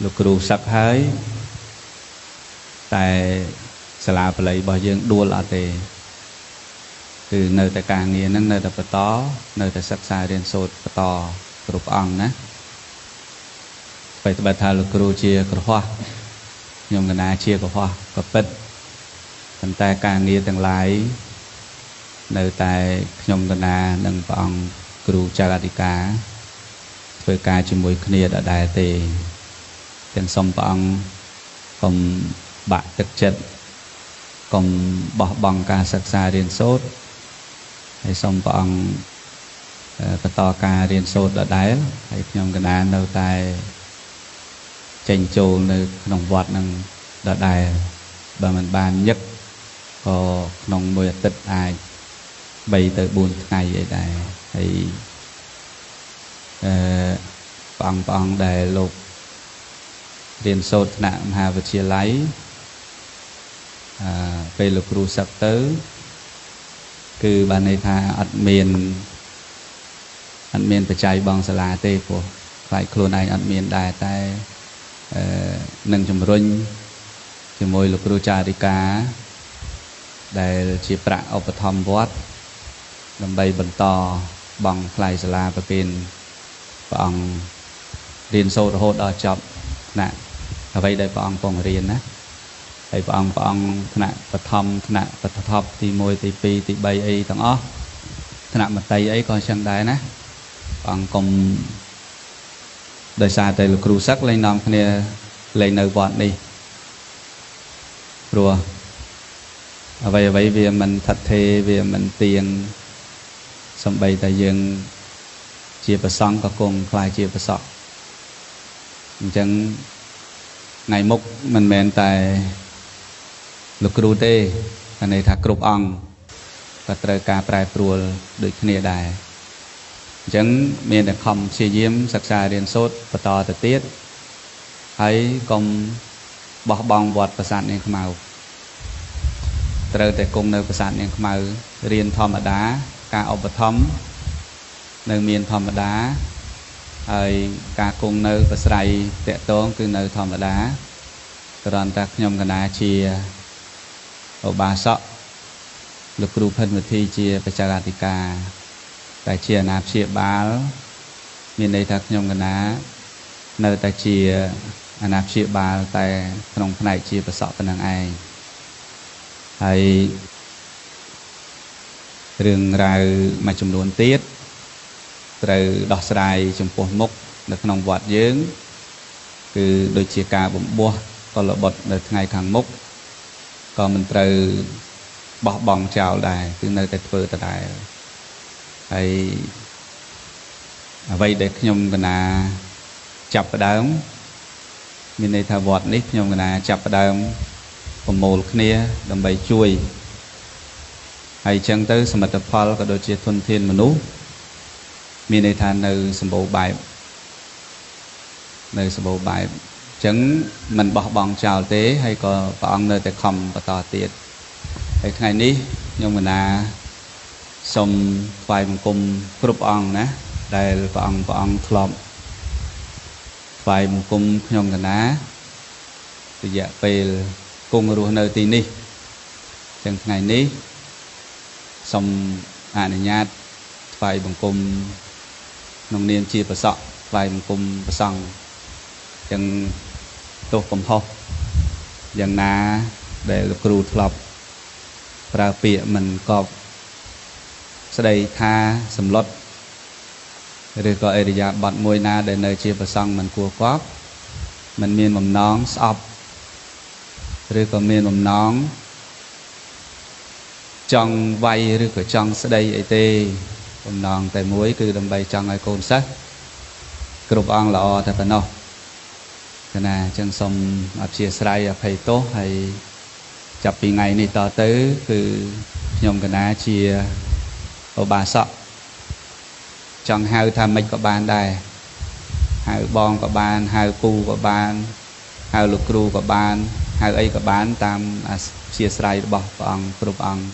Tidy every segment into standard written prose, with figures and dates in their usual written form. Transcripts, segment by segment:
លោកគ្រូសឹកហើយតែសាលាបាលីរបស់យើងដួលអត់ទេគឺនៅតែការងារហ្នឹងនៅតែបន្តនៅតែសិក្សារៀនសូត្របន្តគ្រប់អង្គណាបើថាលោកគ្រូជាក្រហោះខ្ញុំកណាជាក្រហោះក៏ពិតប៉ុន្តែការងារទាំងឡាយនៅតែខ្ញុំកណានិងព្រះអង្គគ្រូចៅអធិការធ្វើការជាមួយគ្នាដដែលទេទាំងសូមព្រះអង្គកុំបាក់ទឹកចិត្តកុំបោះបង់ការសិក្សារៀនសូត្រហើយសូមព្រះអង្គបន្តការរៀនសូត្រដដែលហើយខ្ញុំកណានៅតែចេញចូលនៅក្នុងវត្តនឹងដដែលបើមិនបានញឹកក៏ក្នុងមួយអាទិត្យអាច3ទៅ4ថ្ងៃអីដែរហើយព្រះអង្គដែលលោករៀនសូត្រថ្នាក់មហាវិទ្យាល័យពេលលោកគ្រូសឹកទៅគឺបានន័យថាអត់មានបច្ច័យបងសាលាទេព្រោះខ្លាចខ្លួនឯងអត់មានដែរតែនឹងជំរុញជាមួយលោកគ្រូចារិកាដែលជាប្រាក់ឧបត្ថម្ភវត្តដើម្បីបន្តបង់ថ្លៃសាលាប្រគេនព្រះអង្គរៀនសូត្ររហូតដល់ចប់ថ្នាក់អ្វីដែលព្រះអង្គពងរៀនណាហើយព្រះអង្គថ្នាក់បឋមថ្នាក់បឋមទី1ទី2ទី3អីទាំងអស់ថ្នាក់មត្តេយ្យអីក៏អញ្ចឹងដែរណាព្រះអង្គកុំដោយសារតែលោកគ្រូសឹកលែងនាំគ្នាលែងនៅវត្តនេះព្រោះអ្វីវាមិនថិតថេរវាមិនទៀងសំបីតែយើងជាប្រសង់ក៏គង់ខ្លាយជាប្រសក់អញ្ចឹងថ្ងៃមុខមិនមែនតែលោកគ្រូទេតែន័យថាគ្រប់អង្គក៏ត្រូវការប្រែប្រួលដូចគ្នាដែរអញ្ចឹងមានតែខំព្យាយាមសិក្សារៀនសូត្របន្តទៅទៀតហើយកុំបោះបង់វត្តប្រាសាទនាងខ្មៅត្រូវតែគង់នៅប្រាសាទនាងខ្មៅរៀនធម្មតាការឧបត្ថម្ភនៅមានធម្មតាហើយការគង់នៅប្រស្រ័យតាក់ទងគឺនៅធម្មតាគ្រាន់តែខ្ញុំកណាជាឧបាសកលោកគ្រូភិនវិធីជាបច្ចាអធិការតែជាអាណាព្យាបាលមានន័យថាខ្ញុំកណានៅតែជាអាណាព្យាបាលតែក្នុងផ្នែកជាប្រសក់ប៉ុណ្ណឹងឯងហើយរឿងរ៉ាវមួយចំនួនទៀតត្រូវដោះស្រាយចំពោះមុខនៅក្នុងវត្តយើងគឺដូចជាការបំបោះកុលបុត្រនៅថ្ងៃខាងមុខក៏មិនត្រូវបោះបង់ចោលដែរគឺនៅតែធ្វើដដែលហើយអ្វីដែលខ្ញុំកណាចាប់ផ្ដើមមានន័យថាវត្តនេះខ្ញុំកណាចាប់ផ្ដើមប្រមូលគ្នាដើម្បីជួយហើយអញ្ចឹងទៅសមិទ្ធផលក៏ដូចជាធនធានមនុស្សមានន័យថានៅសម្បូរបែបអញ្ចឹងមិនបោះបង់ចោលទេហើយក៏ព្រះអង្គនៅតែខំបន្តទៀតហើយថ្ងៃនេះខ្ញុំកណាសូមថ្វាយបង្គំគ្រប់អង្គណាដែលព្រះអង្គធ្លាប់ថ្វាយបង្គំខ្ញុំកណារយៈពេលគង់រស់នៅទីនេះចឹងថ្ងៃនេះសូមអនុញ្ញាតថ្វាយបង្គំក្នុងនាមជាប្រសក់ថ្វាយបង្គំព្រះសង្ឃចឹងទោសកំហុសយ៉ាងណាដែលលោកគ្រូធ្លាប់ប្រើពាក្យមិនកប់ស្ដីថាសម្លុតឬក៏អរិយាប័ត្រមួយណាដែលនៅជាប្រសង់មិនគួរកប់មិនមានបំណងស្អប់ឬក៏មានបំណងចង់វាយឬក៏ចង់ស្ដីអីទេបំណងតែមួយគឺដើម្បីចង់ឲ្យកូនសិស្សគ្រប់អង្គល្អតែប៉ុណ្ណោះកណាអញ្ចឹងសូមអធ្យាស្រ័យអភ័យទោសហើយចាប់ពីថ្ងៃនេះតទៅគឺខ្ញុំកណាជាឧបាសកចង់ហៅថាម៉េចក៏បានដែរហៅបងក៏បានហៅពូក៏បានហៅលោកគ្រូក៏បានហៅអីក៏បានតាមអធ្យាស្រ័យរបស់ព្រះអង្គគ្រប់អង្គ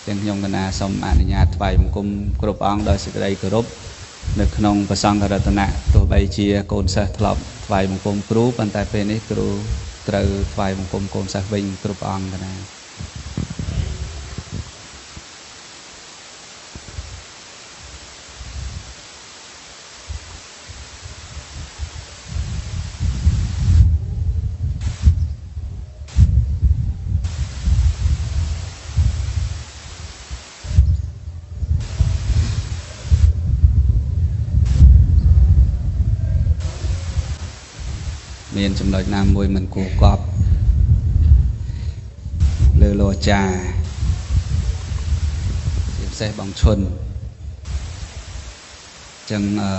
ទាំងខ្ញុំកណាសូមអនុញ្ញាតថ្វាយបង្គំគ្រប់អង្គដោយសេចក្តីគោរពនៅក្នុងព្រះសង្ឃរតនៈទោះបីជាកូនសិស្សធ្លាប់ ថ្វាយបង្គំគ្រូ ប៉ុន្តែពេលនេះគ្រូត្រូវថ្វាយបង្គំកូនសិស្សវិញគ្រប់អង្គណា។ មានចំណុចណាមួយមិនគួរកប់លើលោកអាចារ្យ ជាពិសេសបងឈុន ចឹងអឺ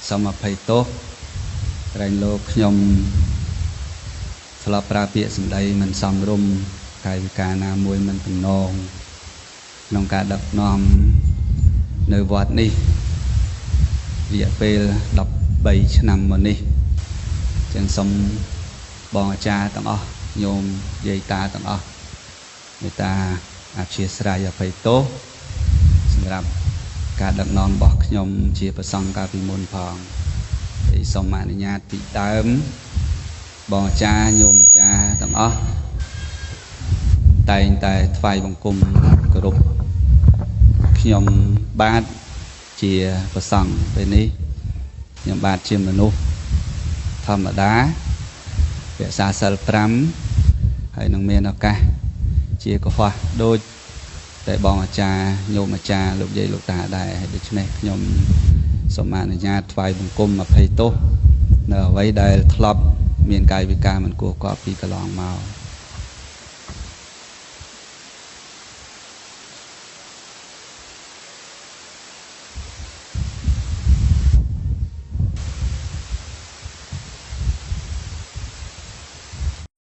សូមអភ័យទោសក្រែងលោកខ្ញុំធ្លាប់ប្រើពាក្យសម្ដីមិនសមរម្យ កាយវិការណាមួយមិនទំនងក្នុងការដឹកនាំនៅវត្តនេះរយៈពេល13ឆ្នាំមកនេះ។ ចឹងសូមបងអាចារ្យទាំងអស់ ញោមយាយតាទាំងអស់ មេត្តាអធ្យាស្រ័យអភ័យទោសសម្រាប់ការដឹកនាំរបស់ខ្ញុំជាប្រសង់កាលពីមុនផង។ ហើយសូមអនុញ្ញាតពីដើម បងអាចារ្យញោមអាចារ្យទាំងអស់តែងតែថ្វាយបង្គំគោរពខ្ញុំបាទជាប្រសង់ ពេលនេះខ្ញុំបាទជាមនុស្សធម្មតា រក្សាសិល5 ហើយនឹងមានឱកាសជាកុហកដូចតែបងអាចារ្យញោមអាចារ្យលោកយាយលោកតាដែរ។ ហើយដូច្នេះខ្ញុំសូមអនុញ្ញាតថ្វាយបង្គំអភ័យទោសនៅអ្វីដែលធ្លាប់មានកាយវិការមិនគួរកប់ពីកន្លងមក។